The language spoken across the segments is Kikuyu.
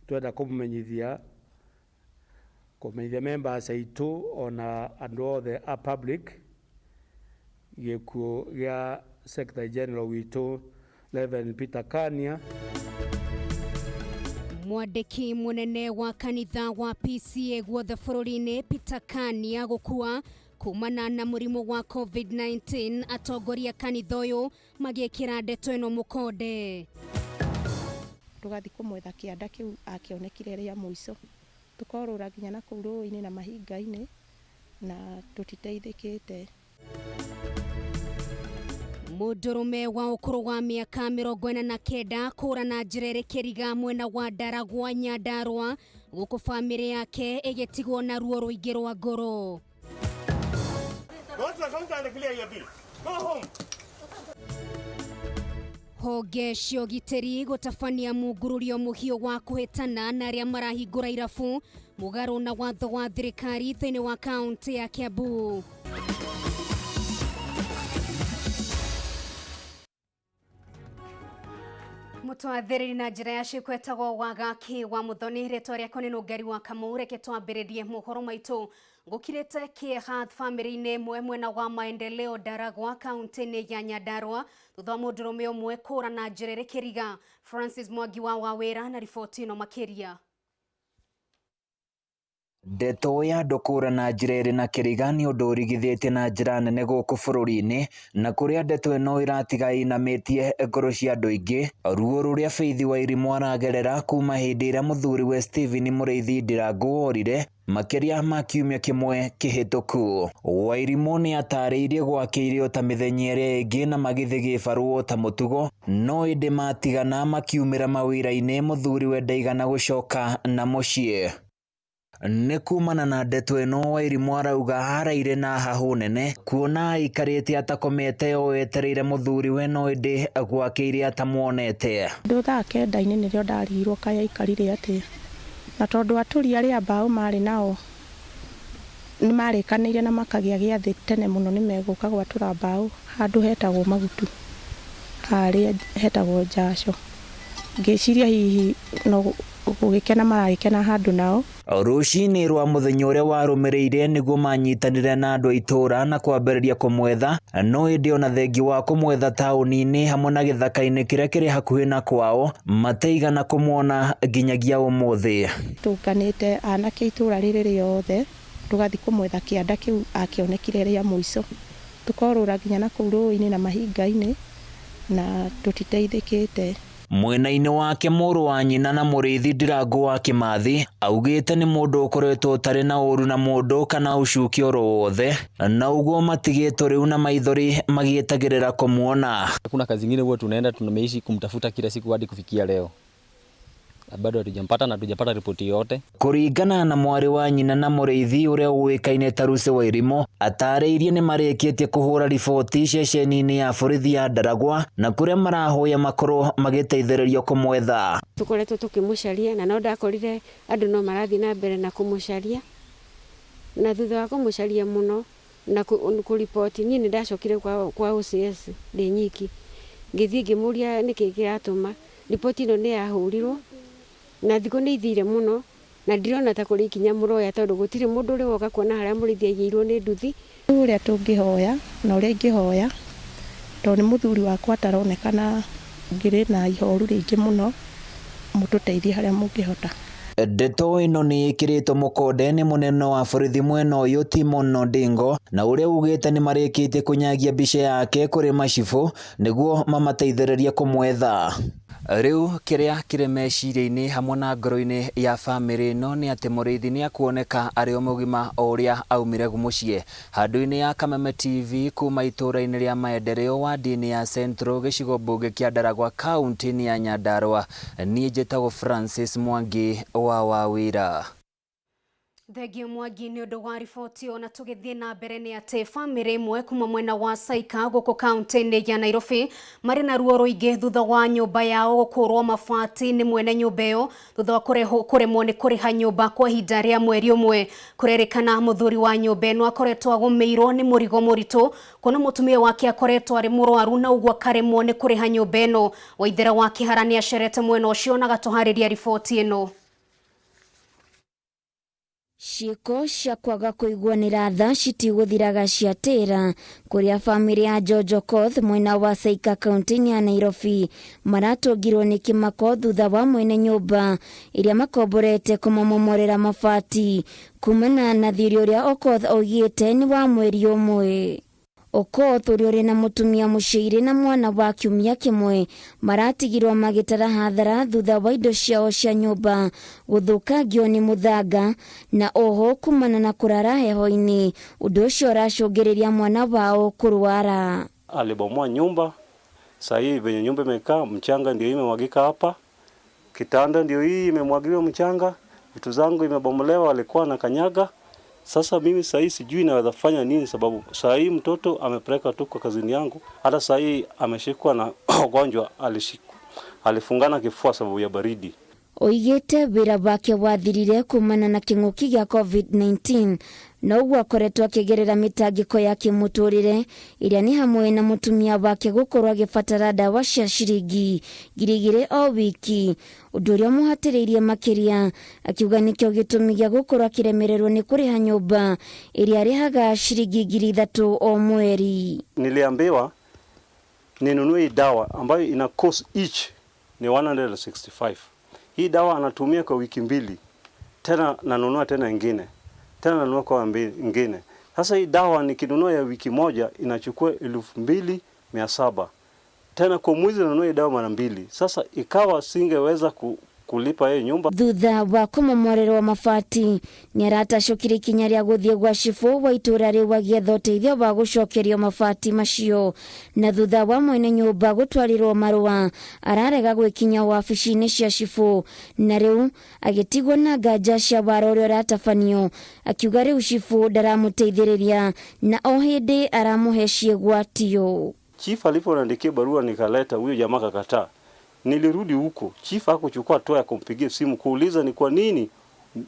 Twenda kũmũmenyithia kũmenyithia members aitũ ona andũ othe a public gĩkuũ gĩa Secretary General witũ Reverend Peter Kania. Mwandĩki mũnene wa kanitha wa PCA guothe bũrũri-inĩ Peter Kania gũkua kumana na mũrimũ wa COVID-19. Atongoria kanitha ũyũ magĩkĩra ndeto ĩno mũkonde. Tũgathiĩ kũmwetha kĩanda kĩu akĩonekire rĩa mũico, tũkorũra nginya na kũu rũĩ-inĩ na mahinga-inĩ na tũtiteithĩkĩte. Mũndũrũme wa ũkũrũ wa mĩaka 49 kũra na njĩra ĩrĩ kĩriga mwena wa Ndaragwa Nyandarua, gũkũ bamĩrĩ yake ĩgĩtigwo na ruo rũingĩ rwa ngoro. Go to the counter and clear your bill. Go home. Honge cia ũgitĩri gũtabania mungururio mũhiũ wa kũhĩtana na arĩa marahingũra irabu mũgarũ na watho wa thirikari thĩinĩ wa kaunti ya Kiambu. Mũtwathĩrĩri na njĩra ya ciĩko etagwo Wagaki wa Mũthoni, rĩtwa rĩakwa nĩ Nũngari wa Kamau. Reke twambĩrĩrie mohoro maitũ. Gũkirĩte kĩeha bamĩrĩ-inĩ ĩmwe mwena wa Maendeleo Ndaragwa kaunti-inĩ ya Nyandarua thutha wa mũndũrũme ũmwe kũra na njĩra ĩrĩ kĩriga. Francis Mwangi wa Wawĩra na riboti ĩno makĩria. Ndeto ya andũ kũra na njĩra ĩrĩ na kĩriga nĩ ũndũ ũrigithĩtie na njĩra nene gũkũ bũrũri-inĩ, na kũrĩa ndeto ĩno ĩratiga ĩinamĩtie ngoro cia andũ aingĩ. Ruo rũrĩa Faith Wairimu aragerera kuma hĩndĩ ĩrĩa mũthuriwe Stephen Mũrĩithi Ndirangu orire makĩria ma kiumia kĩmwe kĩhĩtũku. Wairimu nĩ atarĩirie gwakĩire o ta mĩthenya ĩrĩa ĩngĩ na magĩthiĩ gĩbarũa o ta mũtugo, no ĩndĩ matigana makiumĩra mawĩra-inĩ mũthuriwe ndaigana gũcoka na mũciĩ. Nĩ kumana na ndeto ĩno Wairimu arauga araire na hahũ nene kuona aikarĩte atakomete o etereire mũthuriwe no ĩndĩ gwakĩire atamuonete. Ndũ thaa kenda-inĩ nĩrĩo ndarigirwo kaĩ aikarire atĩa, na tondũ atũri arĩa mbaũ marĩ nao nĩ marĩkanĩire na makagĩa gĩathĩ tene mũno nĩ megũka gwatũra mbaũ handũ hetagwo Magutu, harĩa hetagwo Njaco. Ngĩciria hihi no gũgĩkena maragĩkena handũ nao. Rũcinĩ rwa mũthenya ũrĩa warũmĩrĩire nĩguo manyitanire na andũ a itũũra na kwambĩrĩria kũmwetha, no ĩndĩ ona thengi wa kũmwetha taũni-inĩ hamwe na gĩthaka-inĩ kĩrĩa kĩrĩ hakuhĩ na kwao mataigana kũmuona nginyagia ũmũthĩ. Tũnganĩte anake a itũũra rĩrĩ rĩothe tũgathiĩ kũmwetha kĩanda kĩu akĩonekire rĩa mũico, tũkorũra nginya na kũu rũĩ-inĩ na mahinga-inĩ na tũtiteithĩkĩte. Mwena-inĩ wake mũrũ wa nyina na Mũrĩithi Ndirangu wa Kĩmathi augĩte nĩ mũndũ ũkoretwo ũtarĩ na ũru na mũndũ kana ũcuke oro wothe na ũguo matigĩtwo rĩu na maithori magĩetagĩrĩra kũmuona. Hakuna kazi ingine huwa tunaenda tumeishi kumtafuta kila siku hadi kufikia leo. Bado hatujampata na hatujapata ripoti yote. Kũringana na mwarĩ wa nyina na Mũrĩithi ũrĩa ũĩkaine ta Lucy Wairimu, atarĩirie nĩ marĩkĩtie kũhũra riboti ceceni-inĩ ya borithi ya Ndaragwa na kũrĩa marahoya makorwo magĩteithĩrĩrio kũmwetha. Tũkoretwo tũkĩmũcaria na no ndakorire andũ no marathiĩ na mbere na kũmũcaria, na thutha wa kũmũcaria mũno na kũriboti, niĩ nĩ ndacokire kwa OCS ndĩ nyiki, ngĩthiĩ ngĩmũria nĩkĩ kĩratũma riboti ĩno nĩ yahũrirwo na thikũ nĩ ithire mũno na ndirona ta kũrĩ ikinya mũroya tondũ gũtirĩ mũndũ ũrĩ woka kuona harĩa mũrĩithi aigĩirwo nĩ nduthi. Rĩu ũrĩa tũngĩhoya na ũrĩa ingĩhoya, tondũ nĩ mũthuri wakwa ataronekana, ngĩrĩ na ihoru rĩingĩ mũno, mũtũteithie harĩa mũngĩhota. Ndeto ĩno nĩ ĩkĩrĩtwo mũkonde nĩ mũnene wa borithi mwena ũyũ Timon Ondingo, na ũrĩa ugĩte nĩ marĩkĩtie kũnyagia mbica yake kũrĩ macibũ nĩguo mamateithĩrĩrie kũmwetha. Rĩu kĩrĩa kĩrĩ meciria-inĩ hamwe na ngoro-inĩ ya bamĩrĩ ĩno nĩ atĩ Mũrĩithi nĩ akuoneka arĩ o mũgima o ũrĩa aumire mũciĩ. Handũ-inĩ ya Kameme TV kuma itũũra-inĩ rĩa Maendeleo wadi-inĩ ya Central gĩcigo mbunge kĩa Ndaragwa kaunti-inĩ ya Nyandarua, niĩ njĩtagwo Francis Mwangi wa Wawira. Thengio Mwangi nĩ ũndũ wa riboti ĩyo. Na tũgĩthiĩ na mbere nĩ atĩ bamĩrĩ ĩmwe kuma mwena wa Saika gũkũ kaunti-inĩ ya Nairobi marĩ na ruo rũingĩ thutha wa nyũmba yao gũkũrwo mabati nĩ mwene nyũmba ĩyo thutha wa kũremwo nĩ kũrĩha nyũmba kwa ihinda rĩa mweri ũmwe. Kũrerĩkana mũthuri wa nyũmba ĩno akoretwo agũmĩirwo nĩ mũrigo mũritũ kuona mũtumia wake akoretwo arĩ mũrwaru na ũguo akaremwo nĩ kũrĩha nyũmba ĩno. Waithera wa Kĩhara nĩ acerete mwena ũcio na agatũharĩria riboti ĩno. Ciĩko cia kwaga kũiguanĩra tha citigũthiraga ciatĩra kũrĩa bamĩrĩ ya George Okoth mwena wa Saika kaunti-inĩ ya Nairobi maratũngirwo nĩ kĩmako thutha wa mwene nyũmba ĩrĩa makomborete kũmamomorera mabati kumana na thirĩ ũrĩa Okoth oigĩte nĩ wa mweri ũmwe. Okoth ũrĩa ũrĩ na mũtumia mũciĩrĩ na mwana wa kiumia kĩmwe maratigirwo magĩtara hathara thutha wa indo ciao cia nyũmba gũthũkangio nĩ mũthanga na oho kumana na kũrara heho-inĩ ũndũ ũcio ũracũngĩrĩria mwana wao kũrwara. Alibomoa nyumba, saa hii venye nyumba imekaa, mchanga ndio imemwagika hapa, kitanda ndio hii imemwagiliwa mchanga, vitu zangu imebomolewa, alikuwa na kanyaga. Sasa mimi saa hii sijui naweza fanya nini, sababu saa hii mtoto amepeleka tu kwa kazini yangu, hata saa hii ameshikwa na ugonjwa, alishikwa alifungana kifua sababu ya baridi. Oigĩte wĩra wake wathirire kumana na kĩng'ũki gĩa COVID-19 na ũguo akoretwo akĩgerera mĩtangĩko ya kĩmũtũrĩre ĩrĩa nĩ hamwe na mũtumia wake gũkorwo agĩbatara ndawa cia ciringi 2,000 o wiki ũndũ ũrĩa ũmũhatĩrĩirie makĩria akiuga nĩkĩo gĩtũmi gĩa gũkorwo akĩremererwo nĩ kũrĩha nyũmba ĩrĩa arĩhaga ciringi 3,000 o mweri. Niliambiwa ninunue hii dawa ambayo ina cost each ni 165. Hii dawa anatumia kwa wiki mbili, tena nanunua tena ingine, tena nanunua kwa ingine. Sasa hii dawa nikinunua ya wiki moja inachukua 2,700. Tena kwa mwezi nanunua hii dawa mara mbili. Sasa ikawa singeweza kulipa hii nyumba. Thutha wa kũmomorerwo mabati nĩaratacũkire ikinya rĩa gũthiĩ gwa cibũ wa itũũra rĩu agĩetha ũteithio wa gũcokerio mabati macio na thutha wa mwene nyũmba gũtwarĩrwo marũa ararega gwĩkinya wabici-inĩ cia cibũ na rĩu agĩtigwo na nganja cia wara ũrĩa ũratabanio akiuga rĩu cibũ ndaramũteithĩrĩria na o hĩndĩ aramũhe ciĩgwatio. Chief aliponiandikia barua nikaleta, huyo jamaa kakataa. Nilirudi huko, chief hakuchukua hatua ya kumpigia simu kuuliza ni kwa nini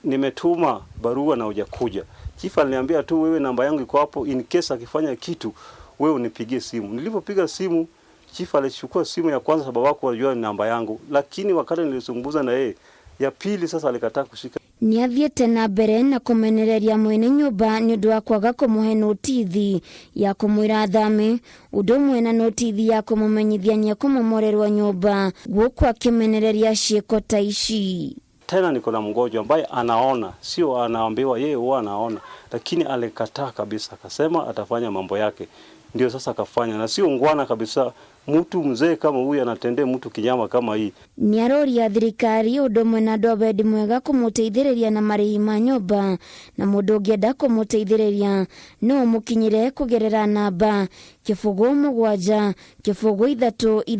nimetuma barua na hujakuja. Chief aliniambia tu, wewe namba yangu iko hapo, in case akifanya kitu wewe unipigie simu. Nilipopiga simu, chief alichukua simu ya kwanza sababu hakuwa ni namba yangu, lakini wakati nilizungumza na yeye ya pili sasa alikataa kushika. Nĩathiĩte na mbere na kũmenereria mwene nyũmba nĩ ũndũ wa kwaga kũmũhe notithi ya kũmwĩra athame ũndũ ũmwe na notithi ya kũmũmenyithia nĩekũmomorerwo nyũmba gũkũ akĩmenereria ciĩko ta ici. Tena niko na mgonjwa ambaye anaona, sio anaambiwa, yeye huwa anaona, lakini alikataa kabisa, akasema atafanya mambo yake. Ndio sasa akafanya, na sio ngwana kabisa. Mtu mzee kama huyu anatendea mtu kinyama kama hii. Nĩaroria thirikari ũndũ ũmwe na andũ a wendi mwega kũmũteithĩrĩria na marĩhi ma nyũmba na mũndũ ũngĩenda kũmũteithĩrĩria no ũmũkinyĩre kũgerera namba 07 0 3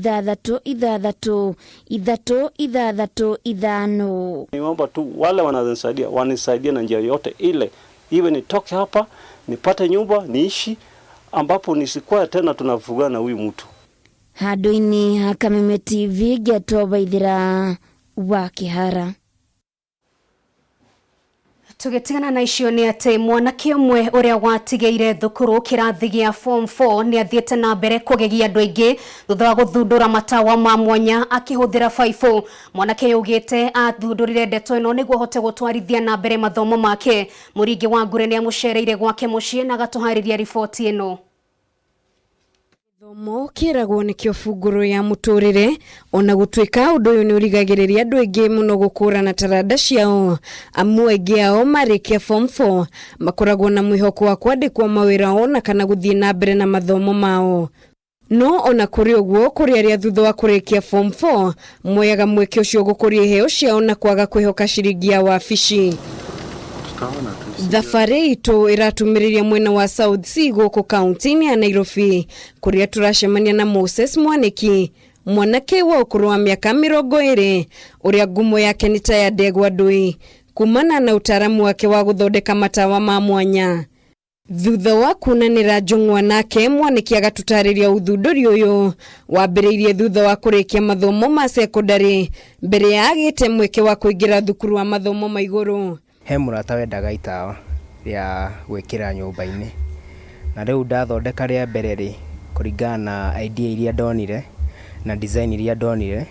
6 6 6 5. Niomba tu wale wanazonisaidia wanisaidie na njia yote ile, iwe nitoke hapa nipate nyumba niishi, ambapo nisikuwa tena tunavugana na huyu mtu. Handũ-inĩ ha Kameme TV ngetwo Waithĩra wa Kĩhara. Tũgĩtigana na icio nĩ atĩ mwanake ũmwe ũrĩa watigĩire thukuru kĩrathi gĩa form 4 nĩ athiĩte na mbere kũgegia andũ aingĩ thutha wa gũthundũra matawa ma mwanya akĩhũthĩra baibũ. Mwanake yaugĩte athundũrire ndeto ĩno nĩguo ahote gũtwarithia na mbere mathomo make. Mũringi wa Ngure nĩ amũcereire gwake mũciĩ na agatũharĩria riboti ĩno. Gĩthomo kĩragwo nĩkĩo bungũro ya mũtũrĩre ona gũtuĩka ũndũ ũyũ nĩ ũrigagĩrĩria andũ aingĩ mũno gũkũrana taranda ciao amu aingĩ ao marĩkia form 4 makoragwo na mwĩhoko wa kwandĩkwo mawĩra ona kana gũthiĩ na mbere na mathomo mao. No ona kũrĩ ũguo kũrĩ arĩa thutha wa kũrĩkia form 4 moyaga mweke ũcio gũkũria iheo ciao na kwaga kwĩhoka ciringi ya wabici. Thabarĩ itũ ĩratumĩrĩria mwena wa South C gũkũ kaunti-inĩ ya Nairobi kũrĩa tũracemania na Moses Mwaniki mwanake wa ũkũrũ wa mĩaka 20 ũrĩa ngumo yake nĩ ta ya ndegwa ndũi kumana na ũtaaramu wake wa gũthondeka matawa ma mwanya. Thutha wa kunanĩra njũng'wa nake Mwaniki agatũtarĩria ũthundũri ũyũ wambĩrĩirie thutha wa kũrĩkia mathomo ma sekondarĩ mbere ya agĩte mweke wa kũingĩra thukuru wa mathomo ma igũrũ. He mũrata wendaga itawa rĩa gwĩkĩra nyũmba-inĩ na rĩu ndathondeka rĩa mbere rĩ, kũringana na idea iria ndonire na design iria ndonire,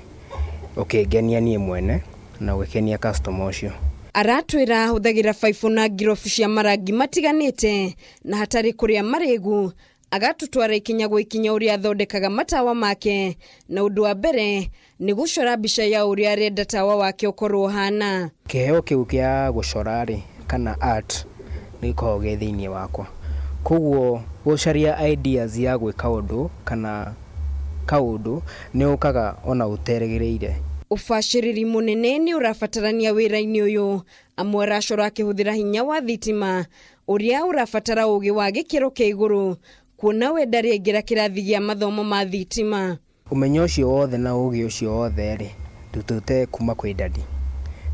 ũkĩngenia niĩ mwene na ũgĩkenia customer ũcio. Aratwĩra ahũthagĩra baibũ na ngirobu cia marangi matiganĩte na hatarĩ kũrĩa marĩgu, agatũtwara ikinya gwa ikinya ũrĩa athondekaga matawa make, na ũndũ wa mbere nĩ gũcora mbica ya ũrĩa arenda tawa wake ũkorwo ũhana. Kĩheo kĩu kĩa gũcora rĩ, kana art, nĩ gĩkoragwo gĩ thĩinĩ wakwa. Koguo gũcaria ideas ya gwĩka ũndũ kana kaũndũ nĩ ũkaga ona ũterĩgĩrĩire. Ũbacĩrĩri mũnene nĩ ũrabatarania wĩra-inĩ ũyũ, amwe aracora akĩhũthĩra hinya wa thitima ũrĩa ũrabatara ũgĩ wa gĩkĩro kĩa igũrũ, kuona we ndarĩ aingĩra kĩrathi gĩa mathomo ma thitima. Ũmenyo ũcio wothe na ũgĩ ũcio wothe rĩ, ndutĩte kuma kwĩ daddy,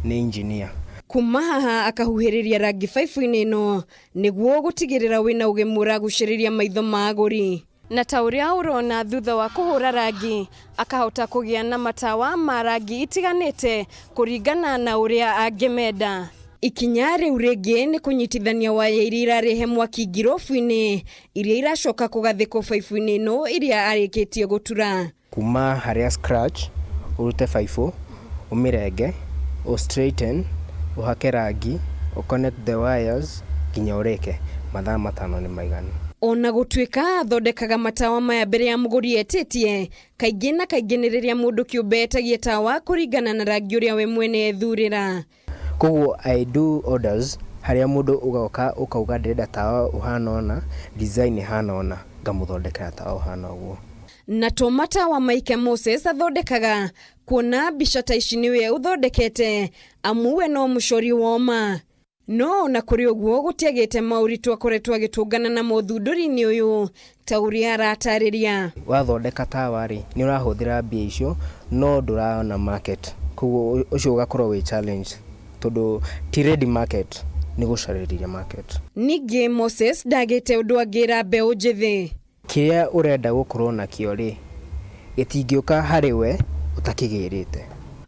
nĩ engineer. Kuma haha akahuhĩrĩria rangi baibũ-inĩ ĩno nĩguo gũtigĩrĩra wĩna ũgemu ũragucĩrĩria maitho ma agũri. Na ta ũrĩa ũrona thutha wa kũhũra rangi akahota kũgĩa na matawa ma rangi itiganĩte kũringana na ũrĩa angĩmenda. Ikinya rĩu rĩngĩ nĩ kũnyitithania waya iria irarehe mwaki ngirobu-inĩ iria iracoka kũgathĩkwo baibũ-inĩ ĩno ĩrĩa arĩkĩtie gũtura. Kuma harĩa scratch ũrute baibũ, ũmĩrenge, ũ straighten, ũhake rangi, ũ connect the wires nginya ũrĩke, mathaa 5 nĩ maiganu. Ona gũtuĩka athondekaga matawa maya mbere ya mũgũri etĩtie, kaingĩ na kaingĩ nĩ rĩrĩa mũndũ kĩũmbe etagia tawa kũringana na rangi ũrĩa we mwene ethurĩra. Koguo I do orders harĩa mũndũ ũgoka ũkauga ndĩrenda tawa ũhana ũna, design ĩhana ũna, ngamũthondekera tawa ũhana ũguo. Na to matawa Mike Moses athondekaga, kuona mbica ta ici nĩwe ũthondekete, amu we no mũcori woma. No ona kũrĩ ũguo gũtiagĩte maũritũ akoretwo agĩtũngana na mothundũri-inĩ ũyũ ta ũrĩa aratarĩria. Wathondeka tawa rĩ, nĩ ũrahũthĩra mbia icio no ndũrona market, koguo ũcio ũgakorwo wĩ challenge tondũ ti ready market, nĩ gũcarĩria market. Ningĩ Moses ndagĩte ũndũ angĩra mbeũ njĩthĩ. Kĩrĩa ũrenda gũkorwo nakĩo rĩ, gĩtingĩũka harĩ we ũtakĩgĩrĩte.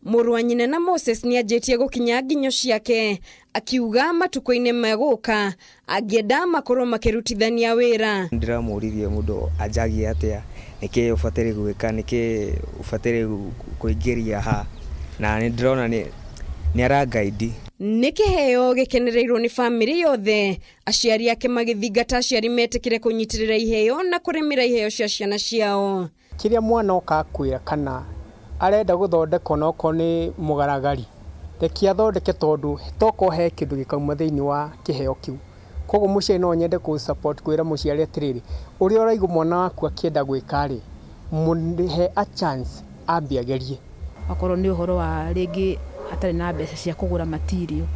Mũrũ wa nyina na Moses nĩ anjĩtie gũkinya nginyo ciake, akiuga matukũ-inĩ megũka angĩenda makorwo makĩrutithania wĩra. Ndĩramũririe mũndũ anjagie atĩa, nĩkĩ ũbataire gwĩka, nĩkĩ ũbataire kũingĩria ha, na nĩ ndĩrona nĩ arangaidi. Nĩ kĩheo gĩkenereirwo nĩ bamĩrĩ yothe, aciari ake magĩthingata aciari metĩkĩre kũnyitĩrĩra iheo na kũrĩmĩra iheo cia ciana ciao. Kĩrĩa mwana oka akwĩra kana arenda gũthondekwo na okorwo nĩ mũgaragari, reke athondeke tondũ tokorwo he kĩndũ gĩkauma thĩinĩ wa kĩheo kĩu. Koguo mũciari no nyende kũ support kwĩra mũciari atĩrĩrĩ, ũrĩa ũraigua mwana waku akĩenda gwĩka rĩ, mũhe a chance ambe agerie. Akorwo nĩ ũhoro wa rĩngĩ atarĩ na mbeca cia kũgũra material,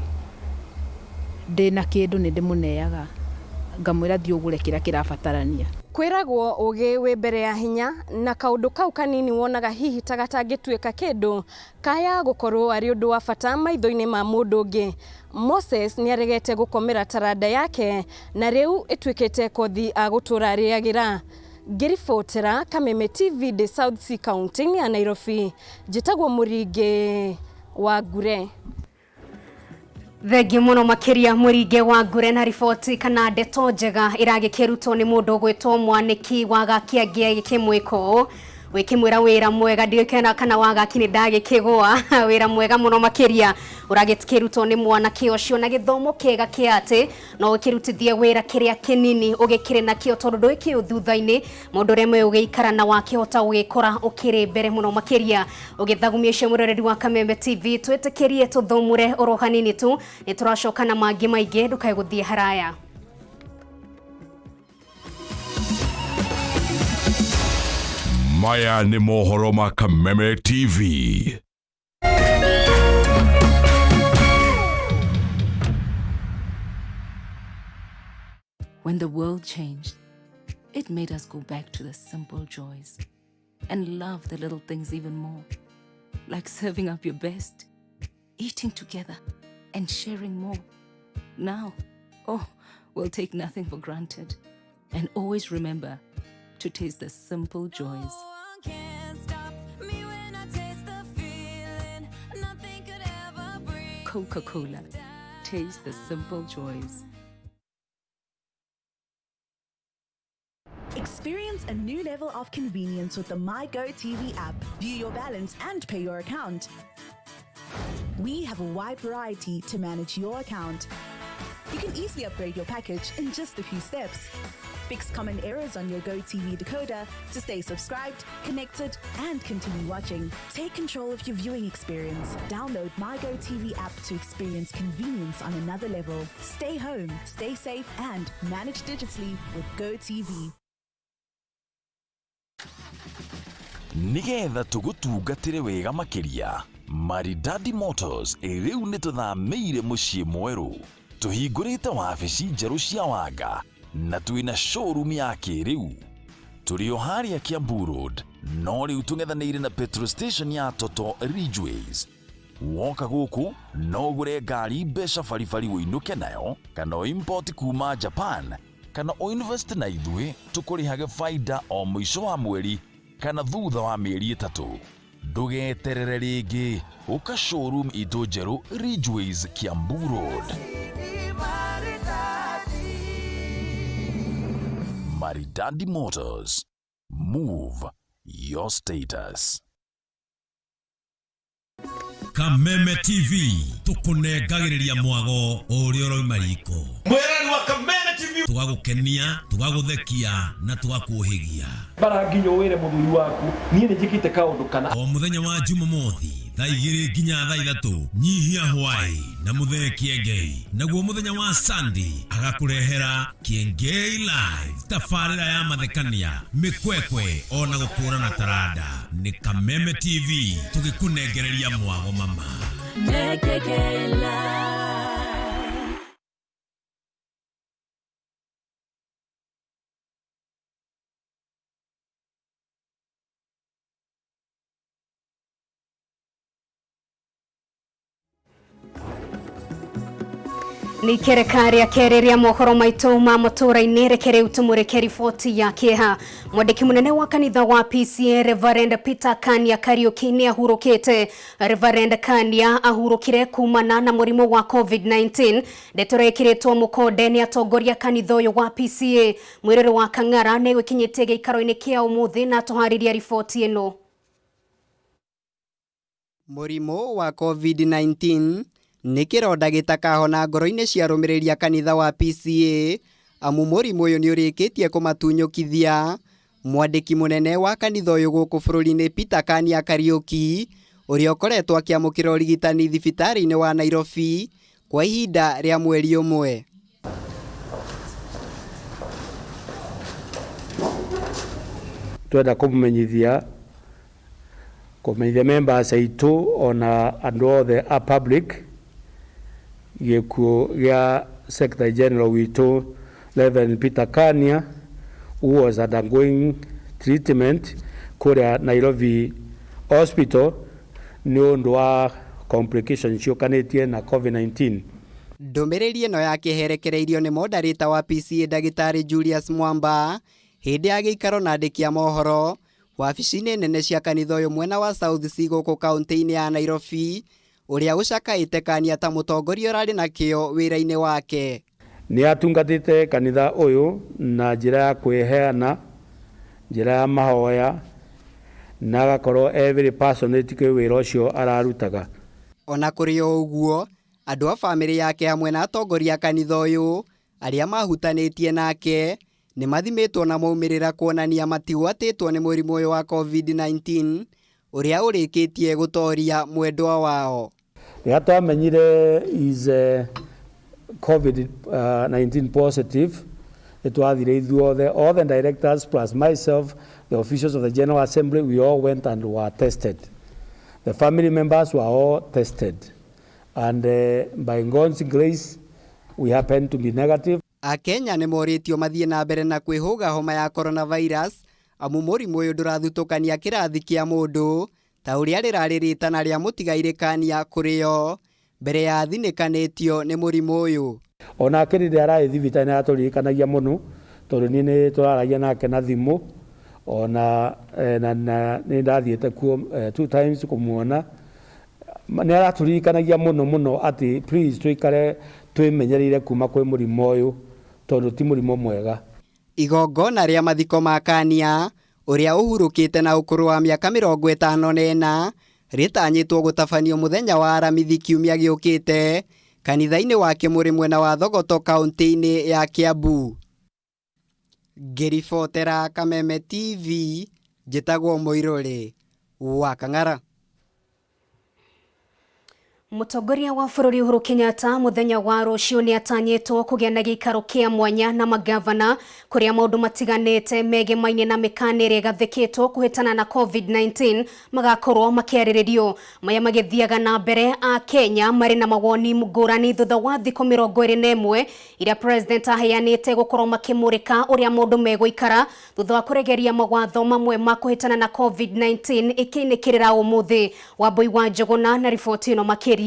ndĩna kĩndũ nĩ ndĩmũneaga ngamwĩra thiĩ ũgũre kĩrĩa kĩrabatarania. Kwĩragwo ũgĩ wĩ mbere ya hinya, na kaũndũ kau kanini wonaga hihi ta gatangĩtuĩka kĩndũ kaya gũkorwo arĩ ũndũ wa bata maitho-inĩ ma mũndũ ũngĩ. Moses nĩ aregete gũkomera taranda yake na rĩu ĩtuĩkĩte kothi agũtũra arĩagĩra. Ngĩribotera Kameme TV ndĩ South C County ya Nairobi, njĩtagwo Mũringĩ wa Ngure. Thengiũ mũno makĩria Mũringĩ wa Ngure na riboti kana ndeto njega ĩragĩkĩrutwo nĩ mũndũ ũgwĩtwo Mwanĩki wa Gakĩangĩ gĩkĩmwĩko wĩkĩmwĩra wĩra mwega ndiũĩ kana wagaki nĩ ndagĩkĩgũa wĩra mwega mũno makĩria ũragĩkĩrutwo nĩ mwanake ũcio na gĩthomo kĩega kĩa atĩ no ũkĩrutithie wĩra kĩrĩa kĩnini ũgĩkĩrĩ nakĩo tondũ ndũĩkĩũ thutha-inĩ mũndũ ũrĩa mwe ũgĩikara na wakĩhota ũgĩkora ũkĩrĩ mbere mũno makĩria ũgĩthagumia ũcio mũroreri wa Kameme TV twĩtĩkĩrie tũthũmũre oro hanini tu nĩ tũracoka na mangĩ maingĩ ndũkae gũthiĩ haraya. Maya nĩ mohoro ma Kameme TV. When the world changed, it made us go back to the simple joys and love the little things even more, like serving up your best, eating together, and sharing more. Now, oh, we'll take nothing for granted and always remember to taste the simple joys. Coca-Cola, taste the simple joys. Experience a new level of convenience with the MyGo TV app. View your balance and pay your account. We have a wide variety to manage your account. You can easily upgrade your package in just a few steps. Fix common errors on your GoTV decoder to stay subscribed, connected, and continue watching. Take control of your viewing experience. Download MyGoTV app to experience convenience on another level. Stay home, stay safe, and manage digitally with GoTV. Nigetha tũgũtungatĩre wega makĩria, Maridadi Motors rĩu nĩ tũthamĩire mũciĩ mwerũ. Tũhingũrĩte wabici njerũ cia Wanga na twĩna showroom ya kĩrĩu. Tũrĩ o harĩa Kiambu Road, no rĩu tũng'ethanĩire na petrol station ya Toto Ridgeways. Woka gũkũ no ũgũre ngari mbeca baribari ũinũke nayo, kana ũimport kuma Japan, kana ũinvest na ithuĩ tũkũrĩhage baida o mũico wa mweri kana thutha wa mĩeri 3. Ndũgeterere rĩngĩ, ũka showroom itũ njerũ Ridgeways, Kiambu Road. Maridadi Motors. Move your status. Kameme TV tukunengagĩrĩria mwago ũrĩa ũrauma riko. Mwĩrani wa Kameme TV. Tũgagũkenia, tũgagũthekia na tũgakũhĩgia. Bara nginya wĩre mũthuri waku niĩ nĩ njĩkĩte kaũndũ kana. O mũthenya wa Jumamothi thaa 2 nginya thaa 3, nyihia hwaĩ na mũthee Kĩengei. Naguo mũthenya wa Sunday agakũrehera Kĩengei Live, tabarĩra ya mathekania, mĩkwekwe ona gũkũrana taranda. Nĩ Kameme TV tũgĩkũnengereria mwago mama. Nĩ ikereka rĩa kerĩ rĩa mohoro maitũ ma matũũra-inĩ. Reke rĩu tũmũrĩke riboti ya kĩeha. Mwandĩki mũnene wa kanitha wa PCA Reverend Peter Kania Kariuki nĩ ahurũkĩte. Reverend Kania ahurũkire kumana na mũrimũ wa COVID-19. Ndeto ĩrekĩrĩtwo mũkonde nĩ atongoria kanitha ũyũ wa PCA. Mwĩrĩrĩ wa Kang'ara nĩ gwĩkinyĩtie gĩikaro-inĩ kĩa ũmũthĩ na tũharĩria riboti ĩno. Mũrimũ wa COVID-19 nĩ kĩronda gĩtakahona ngoro-inĩ cia arũmĩrĩri a kanitha wa PCA, amu mũrimũ ũyũ nĩ ũrĩkĩtie kũmatunyũkithia. Mwandĩki mũnene wa kanitha ũyũ gũkũ bũrũri-inĩ Peter Kania Kariuki, ũrĩa ũkoretwo akĩamũkĩra ũrigitani thibitarĩ-inĩ wa Nairobi kwa ihinda rĩa mweri ũmwe. Twenda kũmenyithia members aitũ ona andũ othe a public gĩkuũ gĩa Secretary General witũ Reverend Peter Kania, who was undergoing treatment kũrĩa Nairobi Hospital nĩ ũndũ wa complications ciũkanĩtie na COVID-19. Ndũmĩrĩri ĩno yakĩherekereirio nĩ moderator wa PCA Ndagĩtarĩ Julius Mwamba hĩndĩ ya gĩikaro na andĩki a mohoro wabici-inĩ nene cia kanitha ũyũ mwena wa South C gũkũ kaunti-inĩ ya Nairobi, ũrĩa ũcakaĩte Kania ta mũtongoria ũrarĩ na kĩo wĩra-inĩ wake. Nĩ atungatĩte kanitha ũyũ na njĩra ya kwĩheana, njĩra ya mahoya, na agakorwo e very passionate kwĩ wĩra ũcio ararutaga. Ona kũrĩ o ũguo, andũ a bamĩrĩ yake hamwe na atongoria a kanitha ũyũ arĩa mahutanĩtie nake nĩ mathimĩtwo na maumĩrĩra kuonania matigwatĩtwo nĩ mũrimũ ũyũ wa COVID-19 ũrĩa ũrĩkĩtie gũtoria mwendwa wao. Rĩrĩa twamenyire is COVID-19 positive, nĩ twathire ithuothe, all the directors plus myself, the officials of the General Assembly, we all went and were tested. The family members were all tested. And by God's grace, we happened to be negative. Akenya nĩ morĩtio mathiĩ na mbere na kwĩhũga homa ya coronavirus amu mũrimũ ũyũ ndũrathutũkania kĩrathi kĩa mũndũ ta ũrĩa rĩrarĩ rĩtana rĩa mũtigairĩ Kania kũrĩo mbere ya athinĩkanĩtio nĩ mũrimũ ũyũ. Onake rĩrĩa ararĩ thibitarĩ nĩ aratũririkanagia mũno tondũ niĩ nĩ tũraragia nake na thimũ, ona na nĩ ndathiĩte kuo 2 times kũmuona. Nĩ aratũririkanagia mũno mũno atĩ please tũikare twĩmenyereire kuma kwĩ mũrimũ ũyũ tondũ ti mũrimũ mwega. Igongona rĩa mathiko ma Kania ũrĩa ũhurũkĩte na ũkũrũ wa mĩaka 54 rĩtanyĩtwo gũtabanio mũthenya wa Aramithi kiumia gĩũkĩte kanitha-inĩ wa Kĩmũrĩ mwena wa Thogoto kaunti-inĩ ya Kiambu. Ngĩribotera Kameme TV, njĩtagwo Mũirũrĩ wa Kang'ara. Mũtongoria wa bũrũri Uhuru Kenyatta mũthenya wa rũciũ nĩ atanyĩtwo kũgĩa na gĩikaro kĩa mwanya na magavana kũrĩa maũndũ matiganĩte megemainie na mĩkana ĩrĩa ĩgathĩkĩtwo kũhĩtana na COVID-19 magakorwo makĩarĩrĩrio. Maya magĩthiaga na mbere a Kenya marĩ na mawoni ngũrani thutha wa thikũ 21 iria president aheanĩte gũkorwo makĩmũrĩka ũrĩa maũndũ megũikara thutha wa kũregeria mawatho mamwe ma kũhĩtana na COVID-19 ĩkĩinĩkĩrĩra ũmũthĩ. Wambui wa Njũgũna na riboti ĩno makĩria.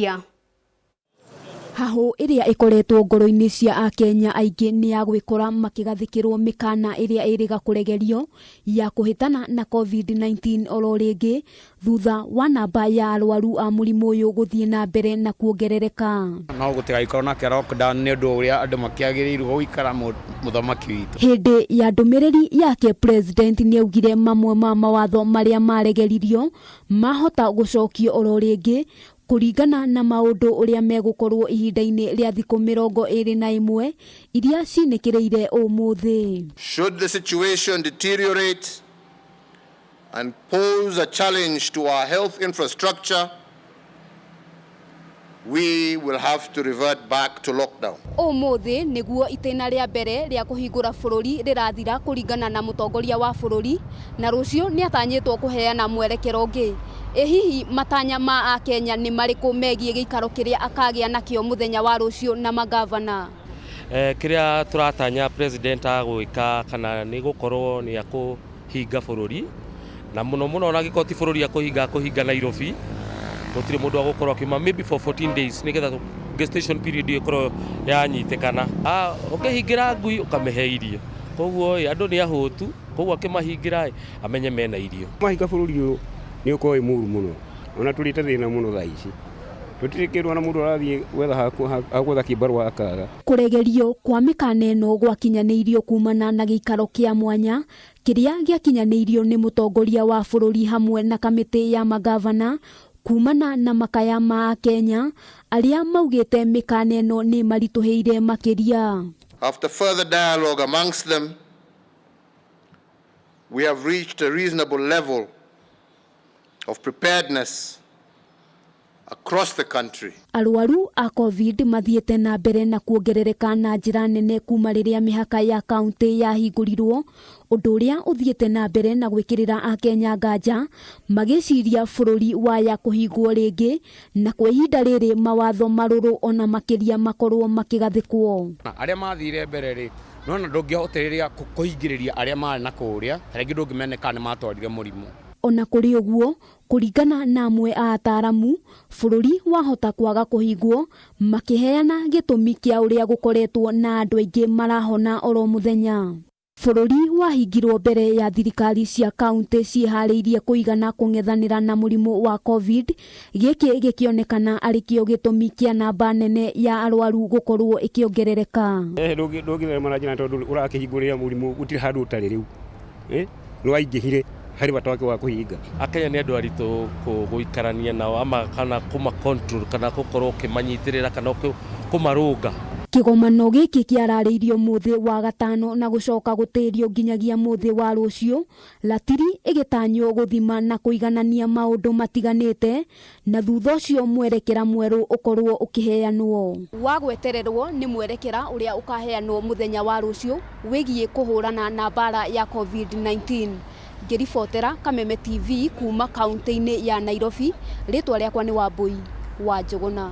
Hahũ ĩrĩa ĩkoretwo ngoro-inĩ cia Akenya aingĩ nĩ ya gwĩkora makĩgathĩkĩrwo mĩkana ĩrĩa ĩrĩga kũregerio ya kũhĩtana na COVID-19 oro rĩngĩ thutha wa namba ya arwaru a mũrimũ ũyũ gũthiĩ na mbere na kuongerereka. No gũtigagĩkorwo na kĩa lockdown nĩ ũndũ ũrĩa andũ makĩagĩrĩirwo gũikara mũthamaki witũ. Hĩndĩ ya ndũmĩrĩri yake president nĩaugire mamwe ma mawatho marĩa maregeririo mahota gũcokio oro rĩngĩ kũringana na maũndũ ũrĩa megũkorwo ihinda-inĩ rĩa thikũ 21 iria cinĩkĩrĩire ũmũthĩ. Should the situation deteriorate and pose a challenge to our health infrastructure, we will have to revert back to lockdown. Ũmũthĩ nĩguo itĩna rĩa mbere rĩa kũhingũra bũrũri rĩrathira kũringana na mũtongoria wa bũrũri na rũciũ nĩatanyĩtwo kũheana mwerekero ũngĩ. Ĩ hihi matanya ma Akenya nĩ marĩkũ megiĩ gĩikaro kĩrĩa akagĩa nakĩo mũthenya wa rũciũ na magavana? Kĩrĩa tũratanya president agwĩka kana nĩ gũkorwo nĩ akũhinga bũrũri na mũno mũno ona angĩkorwo ti bũrũri akũhinga akũhinga Nairobi gũtirĩ mũndũ agũkorwo akiuma maybe for 14 days nĩgetha gestation period ĩkorwo yanyitĩkana. Ũkĩhingĩra ngui ũkamĩhe irio, koguo ĩ andũ nĩ ahũtu, koguo akĩmahingĩra ĩ amenye mena irio. Mahinga bũrũri ũyũ nĩ ũkorwo wĩ mũru mũno, ona tũrĩte thĩna mũno thaa ici tũtirĩ kĩndũ ona mũndũ arathiĩ gwetha ha gwetha kĩbarũa akaga. Kũregerio kwa mĩkana ĩno gwakinyanĩirio kumana na gĩikaro kĩa mwanya kĩrĩa gĩakinyanĩirio nĩ mũtongoria wa bũrũri hamwe na kamĩtĩ ya magavana kumana na makaya ma Akenya arĩa maugĩte mĩkana ĩno nĩ maritũhĩire makĩria. After further dialogue amongst them, we have reached a reasonable level of preparedness across the country. Arwaru a COVID mathiĩte na mbere na kuongerereka na njĩra nene kuma rĩrĩa mĩhaka ya kaunti yahingũrirwo, ũndũ ũrĩa ũthiĩte na mbere na gwĩkĩrĩra Akenya nganja magĩciria bũrũri waya kũhingwo rĩngĩ na kwa ihinda rĩrĩ mawatho marũrũ ona makĩria makorwo makĩgathĩkwo. Arĩa mathire mbere rĩ nona ndũngĩhotĩrĩria kũhingĩrĩria arĩa marĩ na kũrĩa ta rĩngĩ ndũngĩmenya kana nĩ matwarire mũrimũ. Ona kũrĩ ũguo, kũringana na amwe a ataramu, bũrũri wahota kwaga kũhingwo makĩheana gĩtũmi kĩa ũrĩa gũkoretwo na andũ aingĩ marahona oro mũthenya. Bũrũri wahingirwo mbere ya thirikari cia kaunti ciĩharĩirie kũigana kũng'ethanĩra na mũrimũ wa COVID, gĩkĩ gĩkĩonekana arĩ kĩo gĩtũmi kĩa namba nene ya arwaru gũkorwo ĩkĩongerereka. Ndũngĩtherema na njĩra tondũ ũrakĩhingũrĩra mũrimũ gũtirĩ handũ ũtarĩ rĩu, nĩ waingĩhire harĩ bata wake wa kũhinga. Akenya nĩ andũ aritũ gũikarania nao ama kana kũma control kana gũkorwo ũkĩmanyitĩrĩra kana kũmarũnga. Kĩgomano gĩkĩ kĩararĩirio mũthĩ wa gatano na gũcoka gũtĩrio nginyagia mũthĩ wa rũciũ, ratiri ĩgĩtanywo gũthima na kũiganania maũndũ matiganĩte na thutha ũcio mwerekera mwerũ ũkorwo ũkĩheanwo. Wa gwetererwo nĩ mwerekera ũrĩa ũkaheanwo mũthenya wa rũciũ wĩgiĩ kũhũrana na mbara ya COVID-19. Ngĩribotera Kameme TV kuma kaunti-inĩ ya Nairobi, rĩtwa rĩakwa nĩ Wambui wa Njũgũna.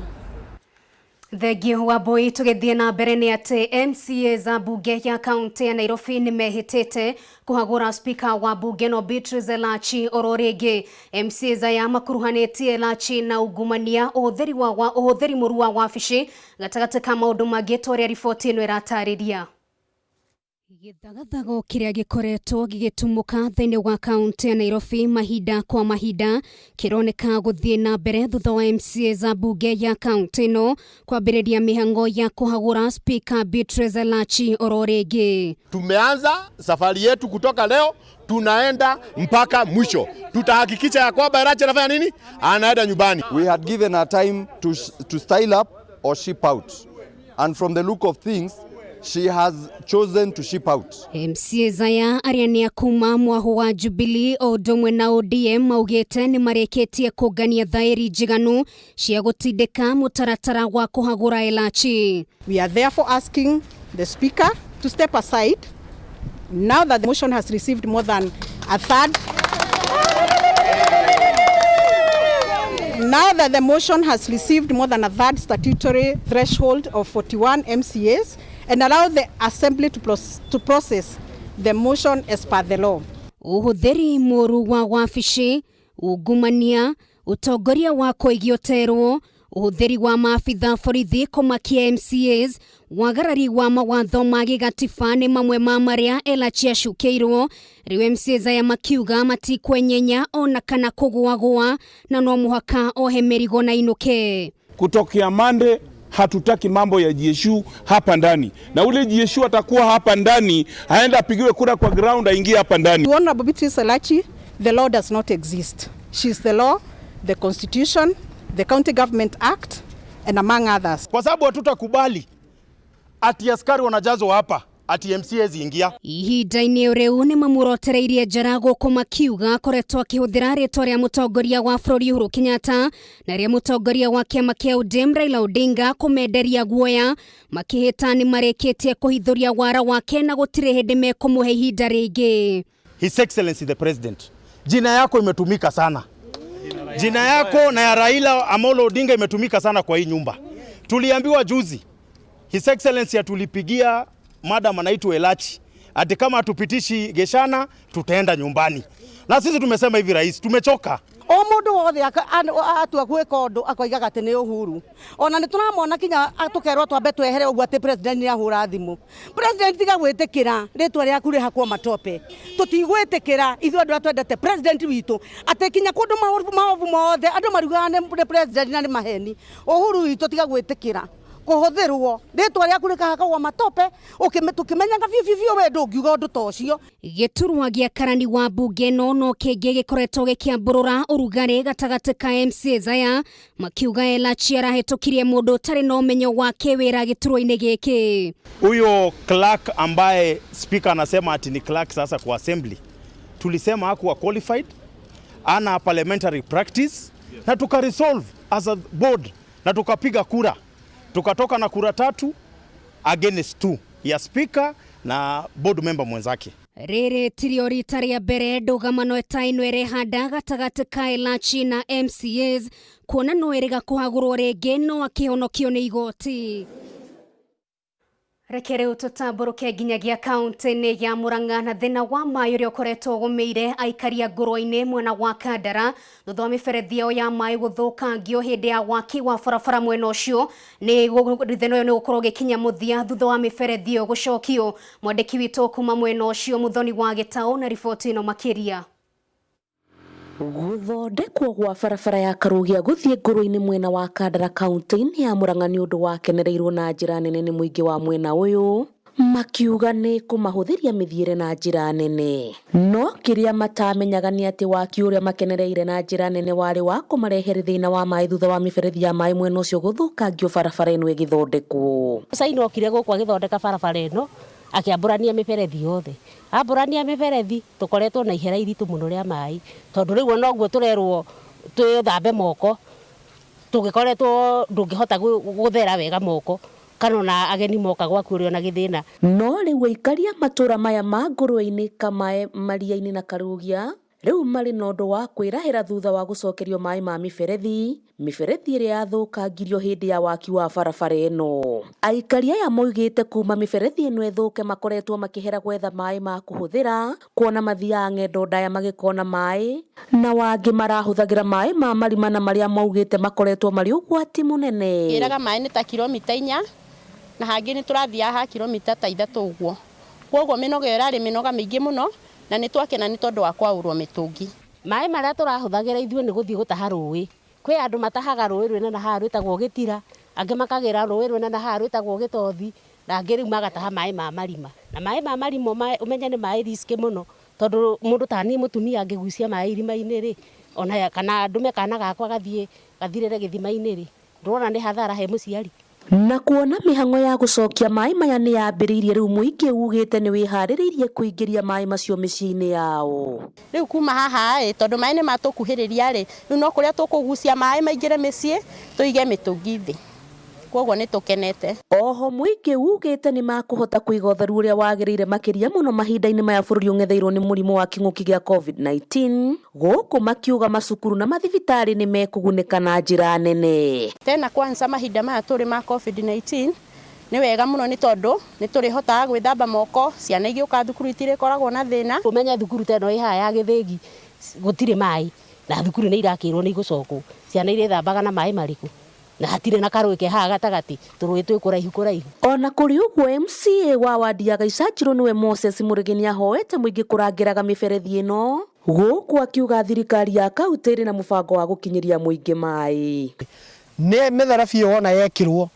Thengio Wambui. Tũgĩthiĩ na mbere nĩ atĩ MCA za bunge ya kaunti ya Nairobi nĩ mehĩtĩte kũhagũra spika wa bunge no Beatrice Elachi oro rĩngĩ. MCAs aya makuruhanĩtie Elachi na ungumania, ũhũthĩri mũru wa wabici gatagatĩ ka maũndũ mangĩ ta ũrĩa riboti ĩno ĩratarĩria. Gĩthagathago kĩrĩa gĩkoretwo gĩgĩtumũka thĩinĩ wa kaunti ya Nairobi mahinda kwa mahinda kĩroneka gũthiĩ na mbere thutha wa MCAs a mbunge ya kaunti ĩno kwambĩrĩria mĩhang'o ya kũhagũra Speaker Beatrice Elachi oro rĩngĩ. Tumeanza safari yetu kutoka leo, tunaenda mpaka mwisho. Tutahakikisha ya kwamba Elachi anafanya nini? Anaenda nyumbani. We had given her time to style up or ship out. And from the look of things, she has chosen to ship out. MCAs aya arĩa nĩ a kuma mwahũ wa Jubilee o ũndũ ũmwe na ODM maugĩte nĩ marĩkĩtie kũngania thaĩri njiganu cia gũtindĩka mũtaratara wa kũhagũra Elachi. We are therefore asking the Speaker to step aside now that the motion has received more than a third. Now that the motion has received more than a third statutory threshold of 41 MCAs and allow the Assembly to process the motion as per the law. Ũhũthĩri mũru wa wabici, ungumania, ũtongoria wa kũigio terwo, ũhũthĩri wa maabitha borithi kũmakia MCAs, wagarari wa mawatho ma gĩgatiba nĩ mamwe ma marĩa Elachi acukĩirwo. Rĩu MCAs aya makiuga matikwenyenya ona kana kũgũagũa na no mũhaka ohe mĩrigo na inũke. Kutokea Monday hatutaki mambo ya GSU hapa ndani, na ule GSU atakuwa hapa ndani aenda apigiwe kura kwa ground aingie hapa ndani. To Honorable Beatrice Elachi, the law does not exist. She is the law, the Constitution, the County Government Act, and among others. Kwa sababu hatutakubali ati askari wanajazwa hapa ati MCAs ingia. Ihinda-inĩ rĩu nĩ mamurotereirie njara gũkũ makiuga akoretwo akĩhũthĩra rĩtwa rĩa mũtongoria wa bũrũri Uhuru Kenyatta na rĩa mũtongoria wa kĩama kĩa ODM Raila Odinga kũmenderia guoya, makĩhĩta nĩ marĩkĩtie kũhithũria wara wake na gũtirĩ hĩndĩ mekũmũhe ihinda rĩngĩ. His Excellency the President, jina yako imetumika sana. Jina yako na ya Raila Amolo Odinga imetumika sana kwa hii nyumba. Tuliambiwa juzi His Excellency atulipigia madam anaitwa Elachi ati kama hatupitishi Geshana tutaenda nyumbani. Na sisi tumesema hivi rais, tumechoka. O mundu wothe atua gwika undu akoigaga ati ni Uhuru. Ona ni turamona kinya tukerwo twambe twehere uguo ati president ni ahura thimu. President tiga gwitikira ritwa riaku rihakwo matope. Tutigwitikira ithuĩ andu aria twendete president witu ati kinya kundu maovu mothe andu mariugaga ni president na ni maheni. Uhuru witu tiga gwitikira kuhuthirwo ritwa riaku rikahakagwo matope tukimenyaga biũ biũ biũ we ndũngiuga ũndũ ta ũcio. Gĩturwa gĩa karani wa mbunge ĩno no kĩngĩ gĩkoretwo gĩkĩambũrũra ũrugarĩ gatagatĩ ka MCAs aya makiuga Elachi arahĩtũkirie mũndũ ũtarĩ na ũmenyo wa kĩwĩra gĩturwa-inĩ gĩkĩ. Huyo clerk ambaye speaker anasema ati ni clerk sasa kwa assembly, tulisema hakuwa qualified, ana parliamentary practice, na tuka resolve as a board na tukapiga kura. Tukatoka na kura 3 against 2 ya speaker na board member mwenzake. Rĩrĩ tirio rita rĩa mbere ndũgamano ta ĩno ĩrehanda gatagatĩ ka Elachi na MCAs kuona no ĩrĩga kũhagũrwo rĩngĩ no akĩhonokio nĩ igoti. Reke rĩu tũtambũrũke nginyagia kaunti-inĩ ya Murang'a na thĩna wa maĩ ũrĩa ũkoretwo ũgũmĩire aikari a Ngũrwe-inĩ mwena wa Kandara thutha wa mĩberethi yao ya maĩ gũthũkangio hĩndĩ ya waki wa barabara mwena ũcio. Nĩ thĩna ũyũ nĩ gũkorwo ũgĩkinya mũthia thutha wa mĩberethi ĩyo gũcokio. Mwandĩki witũ kuma mwena ũcio Muthoni wa Gĩtaũ na riboti ĩno makĩria. Gũthondekwo gwa barabara ya Karũgia gũthiĩ Ngũrwe-inĩ mwena wa Kandara kaunti-inĩ ya Murang'a nĩ ũndũ wakenereirwo na njĩra nene nĩ mũingĩ wa mwena ũyũ, makiuga nĩ kũmahũthĩria mĩthiĩre na njĩra nene. No kĩrĩa matamenyaga nĩ atĩ waki ũrĩa makenereire na njĩra nene warĩ wa kũmarehere thĩna wa maĩ thutha wa mĩberethi ya maĩ mwena ũcio gũthũkangio barabara ĩno ĩgĩthondekwo. Caina okire gũkũ agĩthondeka barabara ĩno akĩambũrania mĩberethi yothe. Ambũrania mĩberethi tũkoretwo na ihera iritũ mũno rĩa maĩ tondũ rĩu ona ũguo tũrerwo twĩthambe moko tũgĩkoretwo ndũngĩhota gũthera wega moko kana ona ageni moka gwaku ũrĩ ona gĩthĩna. No rĩu aikari a matũra maya ma Ngũrwe-inĩ, Kamae, Maria-inĩ na Karũgia rĩu marĩ na ũndũ wa kwĩrahĩra thutha wa gũcokerio maĩ ma mĩberethi, mĩberethi ĩrĩa yathũkangirio hĩndĩ ya waki wa barabara ĩno. Aikari aya moigĩte kuma mĩberethi ĩno ĩthũke makoretwo makĩhera gwetha maĩ ma kũhũthĩra, kuona mathiaga ng'endo ndaya magĩkona maĩ, na wangĩ marahũthagĩra maĩ ma marima na marĩa maugĩte makoretwo marĩ ũgwati mũnene. Ĩraga maĩ nĩ ta kilomita 4 na hangĩ nĩ tũrathiaga ha kilomita ta 3 ũguo. Kwoguo mĩnoga ĩyo ĩrarĩ mĩnoga mĩingĩ mũno na nĩ twakena nĩ tondũ wa kwaũrwo mĩtũngi. Maĩ marĩa tũrahũthagĩra ithuĩ nĩ gũthiĩ gũtaha rũĩ. Kwĩ andũ matahaga rũĩ rwĩna na haha rwĩtagwo Gĩtira, angĩ makagĩra rũĩ rwĩna na haha rwĩtagwo Gĩtothi, na angĩ rĩu magataha maĩ ma marima. Na maĩ ma marima ũmenye nĩ maĩ risk mũno, tondũ mũndũ ta niĩ mũtumia angĩgucia maĩ irima-inĩ rĩ, ona kana ndũme kana gakwa gathiĩ gathirĩre gĩthima-inĩ rĩ, ndũrona nĩ hathara he mũciari? Na kuona mĩhang'o ya gũcokia maĩ maya nĩ yambĩrĩirie rĩu mũingĩ ugĩte nĩ wĩharĩrĩirie kũingĩria maĩ macio mĩciĩ-inĩ yao. Rĩu kuma haha ĩ, tondũ maĩ nĩ matũkuhĩrĩria rĩ, rĩu no kũrĩa tũkũgucia maĩ maingĩre mĩciĩ, tũige mĩtũngi thĩ. Kwoguo nĩ tũkenete. Oho mũingĩ ugĩte nĩ makũhota kũiga ũtheru ũrĩa wagĩrĩire makĩria mũno mahinda-inĩ maya bũrũri ũng'etheirwo nĩ mũrimũ wa kĩng'ũki gĩa Covid-19. Gũkũ makiuga macukuru na mathibitarĩ nĩ mekũgunĩka na njĩra nene. Tena kwanza mahinda maya tũrĩ ma Covid-19 nĩ wega mũno nĩ tondũ nĩ tũrĩhotaga gwĩthamba moko, ciana igĩũka thukuru itirĩkoragwo na thĩna. Ũmenye thukuru ta ĩno ĩ haha ya Gĩthĩgi gũtirĩ maĩ na thukuru nĩ irakĩrwo nĩ igũcokwo, ciana irĩthambaga na maĩ marĩkũ? Na hatirĩ na karũĩ ke haha gatagatĩ, tũrũĩ twĩ kũraihu kũraihu. Ona kũrĩ ũguo MCA wa wadi ya Gaicanjirũ nĩwe Moses Mũrĩgĩ nĩahoete mũingĩ kũrangĩraga mĩberethi ĩno gũkũ akiuga thirikari ya kaunti ĩrĩ na mũbango wa gũkinyĩria mũingĩ maĩ. Nĩ mĩtherabi ĩyo wona yekĩrwo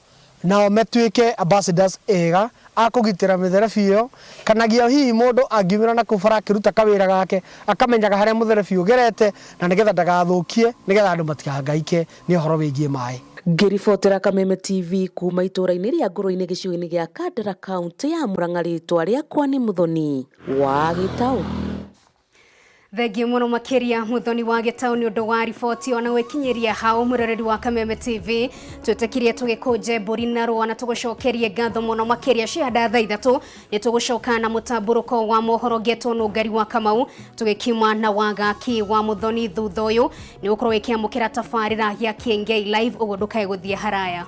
nao matuĩke ambassadors ega a kũgitĩra mĩtherebi ĩyo, kanagia hihi mũndũ angiumĩra na kũu bara akĩruta kawĩra gake akamenyaga harĩa mũtherebi ũgerete na nĩgetha ndagathũkie nĩgetha andũ matikahangaike nĩ ũhoro wĩgiĩ maĩ. Ngĩribotera Kameme TV kuma itũra-inĩ rĩa Ngũrũ-inĩ gĩcigo-inĩ gĩa Kandara kaunti ya Murang'a rĩtwa rĩakwa nĩ Muthoni wa Gĩtaũ. Thengiũ mũno makĩria Muthoni wa Gĩtaũ nĩ ũndũ wa riboti ona gwĩkinyĩria hau mwĩroreri wa Kameme TV twĩtĩkirie tũgĩkũnje mbũri na rũa na tũgũcokerie ngatho mũno makĩria cianda thaa ithatũ nĩ tũgũcoka na mũtambũrũko wa mohoro ngetwo Nũngari wa Kamau tũgĩkiuma na wagaki wa Muthoni thutha ũyũ nĩ gũkorwo ĩkĩamũkĩra tabarĩra ya Kĩengei Live ũguo ndũkae gũthiĩ haraya.